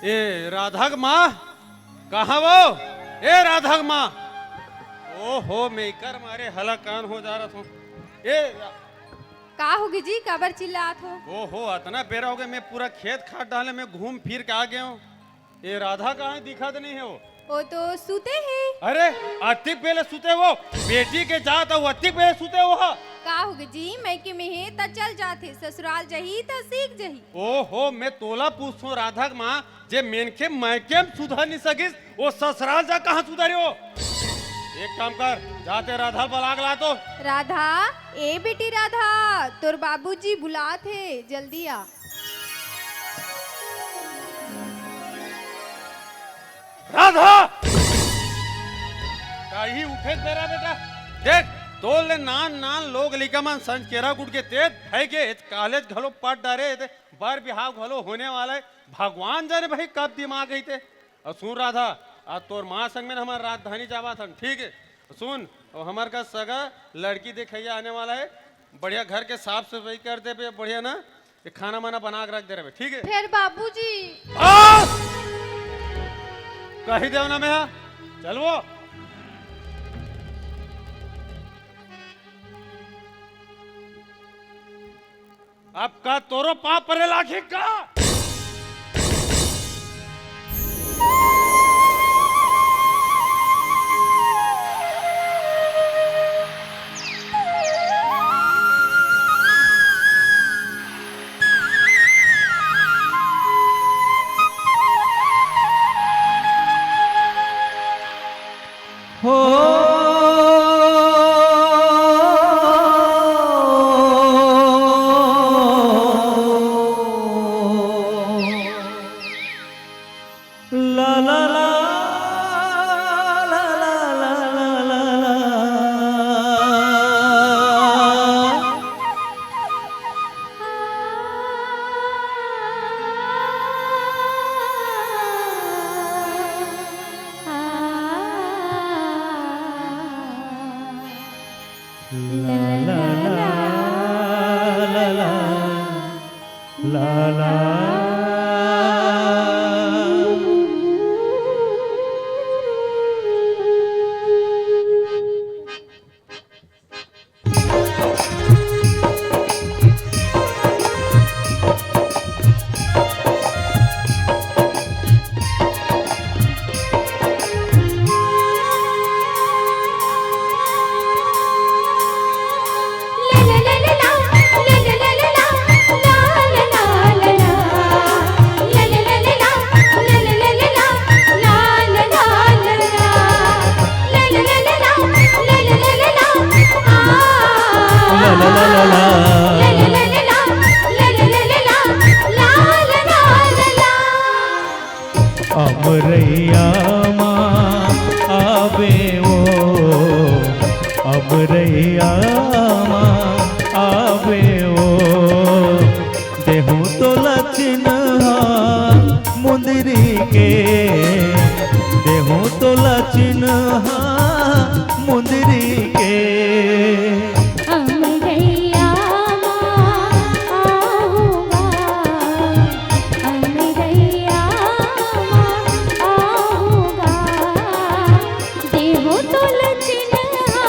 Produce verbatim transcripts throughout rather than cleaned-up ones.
ए राधा के माँ, कहाँ वो? ए राधा के माँ, ओहो, मैं इकर मारे हलाकान हो जा रहा हूँ। ए, का होगे जी, काबर चिल्लात हो? ओहो, अतना बेरा होगे, मैं पूरा खेत खार डाले, मैं घूम फिर के आ गया हूँ। ए राधा कहाँ है? दिखत नहीं है वो। वो तो सुते है। अरे, अतिक बेले सुते वो, बेटी के जात अउ अतिक बेले सुते वो हा। का होगे जी, मइके में हे त चल जाथे, ससुराल जही त सीख जही। ओहो, मैं तोला पूछथों राधा के माँ, जे मेनखे मइके में सुधर नहीं सकिस, वो ससुराल जा कहाँ सुधरी हो? एक काम कर, जाते राधा बला के ला तो। राधा, ए बेटी राधा, तोर बाबूजी बुलात हे, जल्दी आ। राधा! काही उठे तेरा बेटा? देख, तोर ले नान नान लोग लइका मन संझ केरा गुट के तेज भय के, एत कॉलेज घलो पट डारे, एत बर बिहाव घलो होने वाला है। भगवान जाने भाई कब दिमाग है ते। अउ सुन राधा, आज तोर माँ संग में हमर राजधानी जावत हन, ठीक है? सुन, अउ हमर का सगा लड़की देखइया आने वाला है, बढ़िया घर के साफ सफाई कर देबे, बढ़िया ना, ये खाना माना बना के रख दे रहे, ठीक है? फेर बाबूजी। बस! कही देव ना मैं, हाँ? चल वो। अब का तोरो पाँव परे लागी का? हो। ला ला ला, ला ला ला, ला ला ला। ला ला ला, ला ला ला। अमरैया मा आवे वो, अमरैया मा आवे वो, देहूं तोला चिन्हा मुंदरी के, देहूं तोला चिन्हा मुंदरी के। अमरैया मा आहूँगा, अमरैया मा आहूँगा, देहूं तोला चिन्हा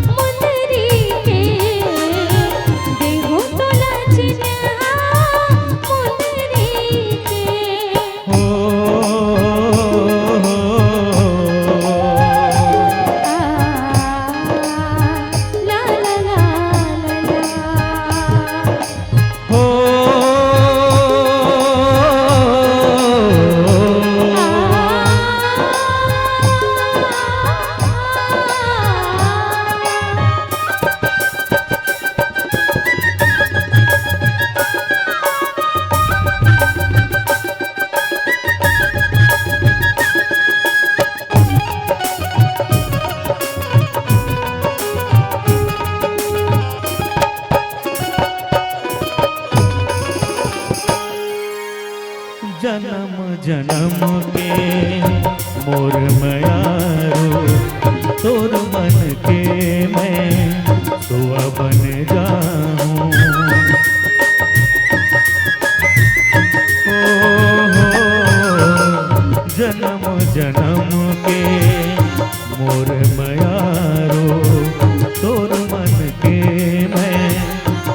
मुंदरी के, देहूं तोला चिन्हा मुंदरी के। हो। आ, ला, ला, ला, ला, ला। हो। जनम जनम के मोर मयारू, तोर मन के मैं सुआ बन जाहूं। ओ हो, जन्म जन्म के मोर मयारो, तोर मन के मैं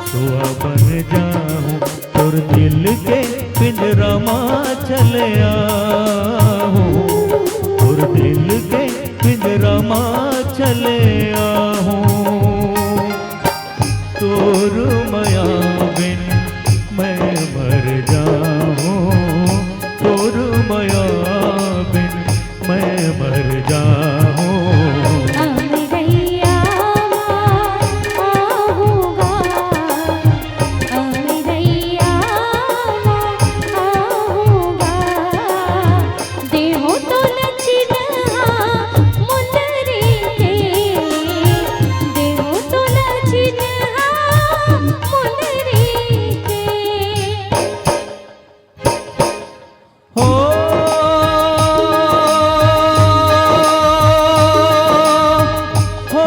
सुआ बन जाहूँ। तोर दिल के पिंजरा मा चले आहूँ, तोर दिल के पिंजरा मा चले आहूँ। तोर मया बिन मैं मर जाहूँ, तोर मया बिन मैं मर जाहूँ। अमरैया मा आहूँगा, अमरैया मा आहूँगा। देहूँ तोला चिन्हा मुंदरी के, देहूँ तोला चिन्हा मुंदरी के। हो, हो।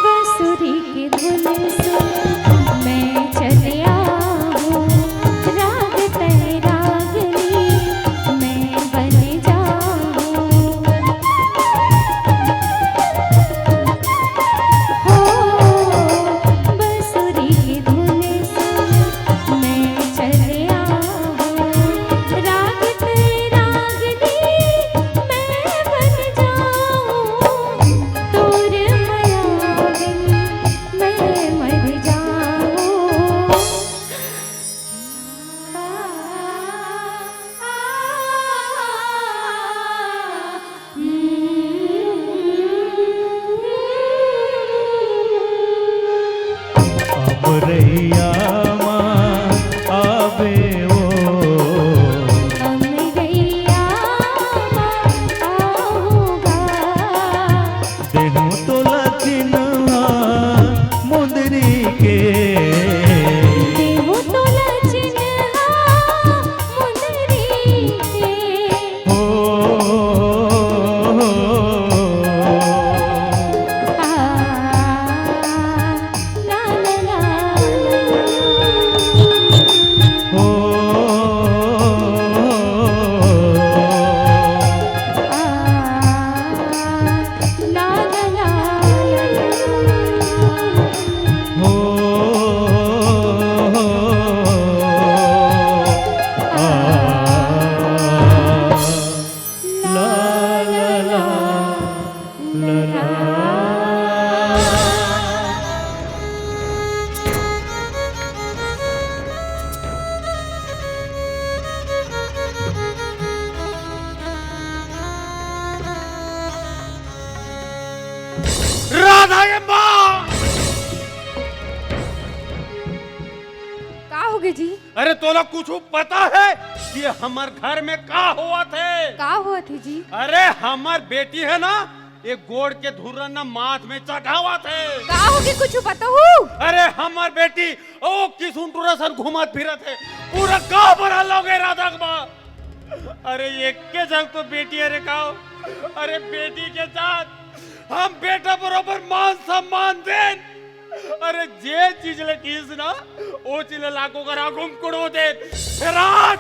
बांसुरी के धुन सुन मैं चले आहूँ, राग तय रागनी मैं बन जाहूँ। हो, बांसुरी के धुन सुन मैं चले आहूँ, राग तय रागनी मैं बन जाहूँ। तोर मया बिन मैं मर जाहूँ। अमरैया मा आबे ओ। अमरैया मा आहूँगा। देहूँ तोला चिन्हा मुंदरी के। देहूँ तोला चिन्हा मुंदरी के। हो, आ, ला, ला, ला, ला। हो, आ, ला, ला, ला, ला, ला। हो, आ, ला, ला, ला, ला, ला। राधा के माँ! का होगे जी? अरे, तोला कुछु पता हे कि हमर घर में का होवत हे? का होवत हे जी? अरे, हमर बेटी हे ना, ये गोड़ के धुर्रा ना माथ में चढ़ावत हे। का होगे, कुछु बताहू? अरे, हमर बेटी ओ किसुन टूरा सन घूमत फिरत हे, पूरा गांव भर हल्ला होगे राधा के माँ। अरे, एके झन तो बेटी हे रे गांव। अरे, बेटी के साथ हम बेटा बरोबर मान सम्मान देन। अरे, जे चीज ले किहिस ना, ओ चीज ले लाखों कर आगू म कुड़ो देन। फेर आज,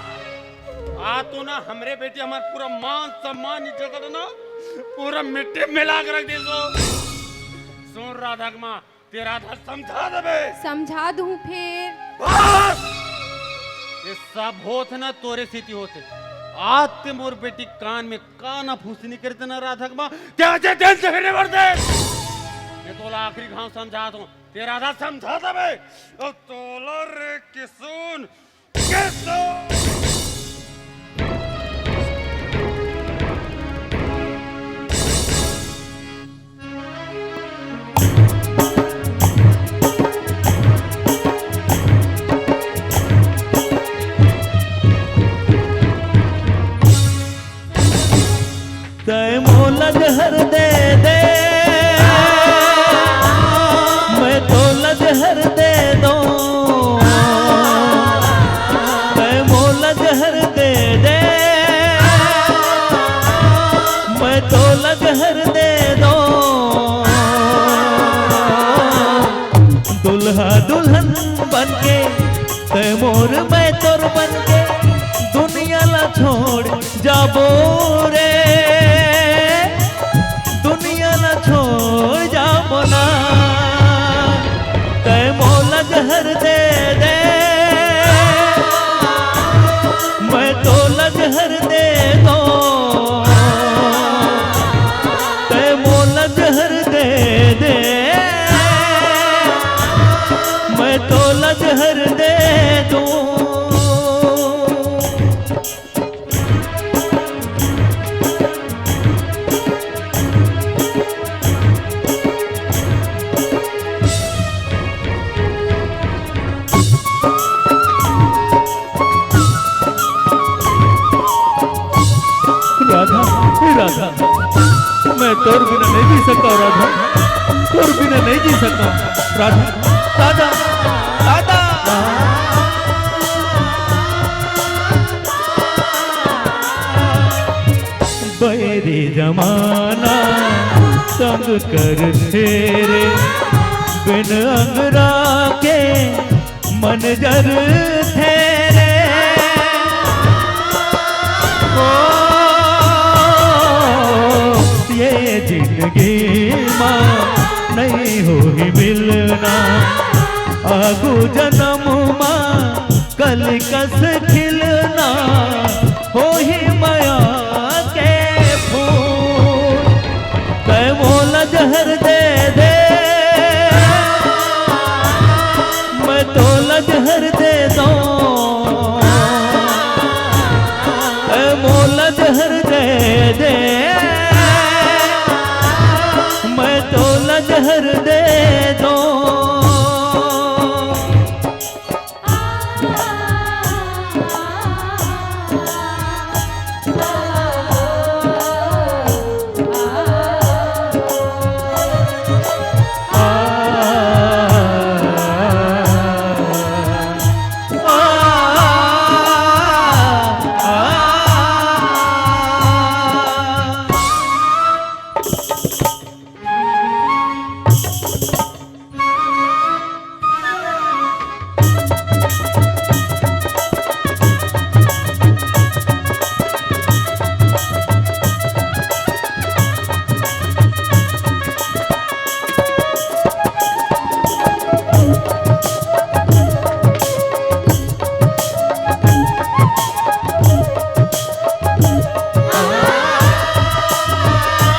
आ तो ना हमरे बेटी हमर पूरा मान सम्मान इज्जत ल ना पूरा मिट्टी में मिला के रख दिस ओ। सुन राधा के माँ, तें राधा समझा देबे। समझा दूं फेर। बस! ये सब होत हे ना तोरे सेती होत हे। आज तें मोर बेटी कान में काना फूसनी करते ना राधा के माँ, तें आजे तेन जगह नहीं बढ़ते। मैं तोला आखिरी घांव समझात हूँ, तें राधा समझा देबे। अब तोला रे किसुन, किसुन। दूल्हा दुल्हन बनके, तै मोर मैं तोर बनके, दुनिया ला छोड़ जाबो रे, दुनिया ला छोड़ जाबो ना। तै मोला जहर दे दे, मैं तोला जहर दे दो। तै मोला जहर दे दे, मैं तोला जहर दे दूं। राधा, हे राधा, मैं तोर बिना नहीं जी सकता राधा, तोर बिना नहीं जी सकता राधा। राधा, राधा। बैरी जमाना तंग करथे रे, बिन अंगरा के मन जरथे रे। ओ, ये जिंदगी मा नहीं होही मिलना, आगू जन्म मा कली कस खिलना, होही मया के फूल। तै मोला जहर दे दे, मैं तोला जहर दे दो। तै मोला जहर दे दे, मैं तोला जहर दे दो।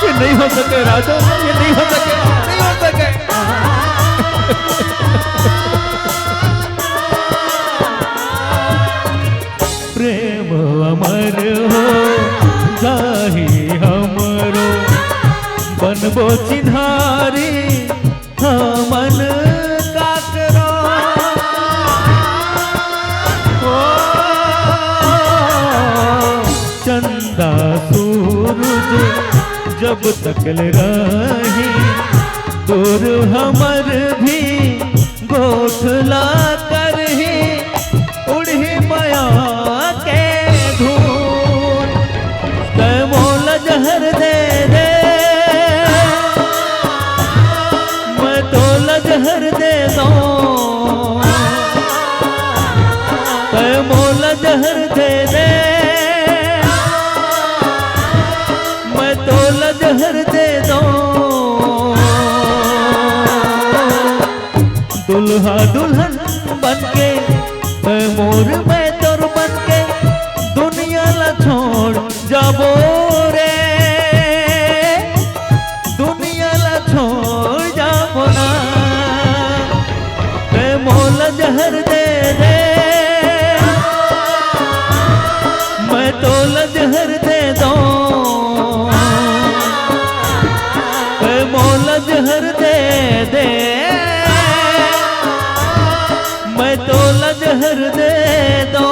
ये नहीं हो सके राजा, ये नहीं हो सके, नहीं हो सके। प्रेम अमर हो जाही हमरो, बनबो चिन्हारी हमन काकरो। ओ, चंदा सूरज जब तक ले रही, दूर हमर भी गोठला करही, उड़ही मया के धूल। तै मोला जहर दे दे, मैं तोला जहर दे दो। तै मोला जहर दे दे, मैं तोला जहर दे दो। दुल्हा दुल्हन बनके, तै मोर मैं तोर बनके, दुनिया ला छोड़ जाबो रे, दुनिया ला छोड़ जाबो ना। तै मोला जहर दे दे, मैं तोला जहर दे दो। तै मोला जहर दे दे, मैं तोला जहर दे दो।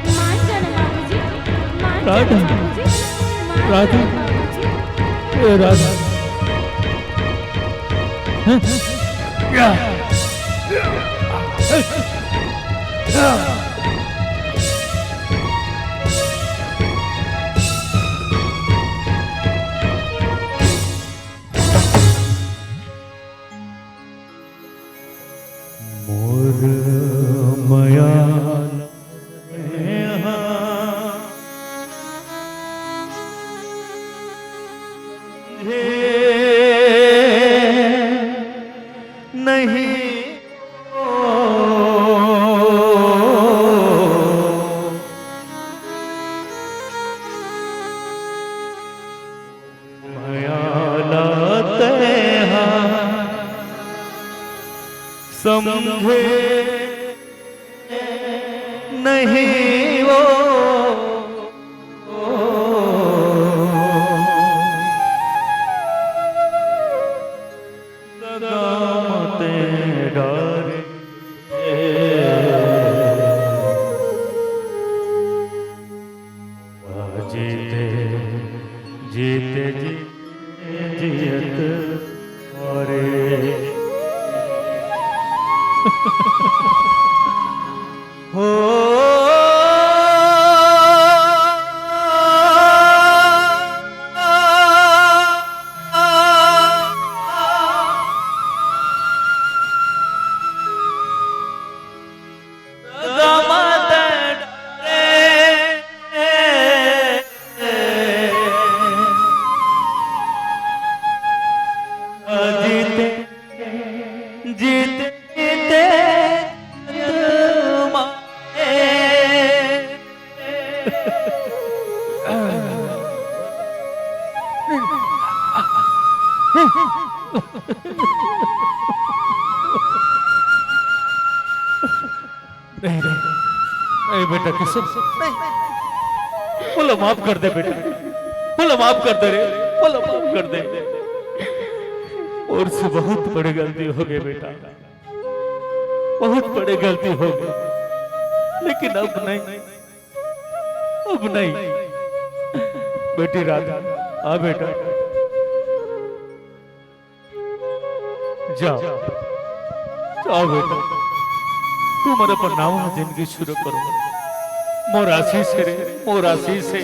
मान जाना बाबूजी, मान जाना राधा। बाबूजी, मान राधा। जाना बाबूजी। ए राधा। हैं? क्या? मोर मया नहीं। मया ला तेहा समझे नहीं वो। कदम ते डारे जीते जीते जी जियत मरे। हो जीते जीते नहीं, नहीं, नहीं बेटा किशोर, नहीं। मोला माफ कर दे बेटा, मोला माफ कर दे रे, मोला माफ कर दे। मोर से बहुत बड़ी गलती हो गई बेटा, बहुत बड़ी गलती हो गई, लेकिन अब नहीं, अब नहीं। बेटी राधा, आ बेटा। जा, जा बेटा, तू मोर अपन नवा जिंदगी शुरू करो। मोर आशीष हे रे, मोर आशीष हे।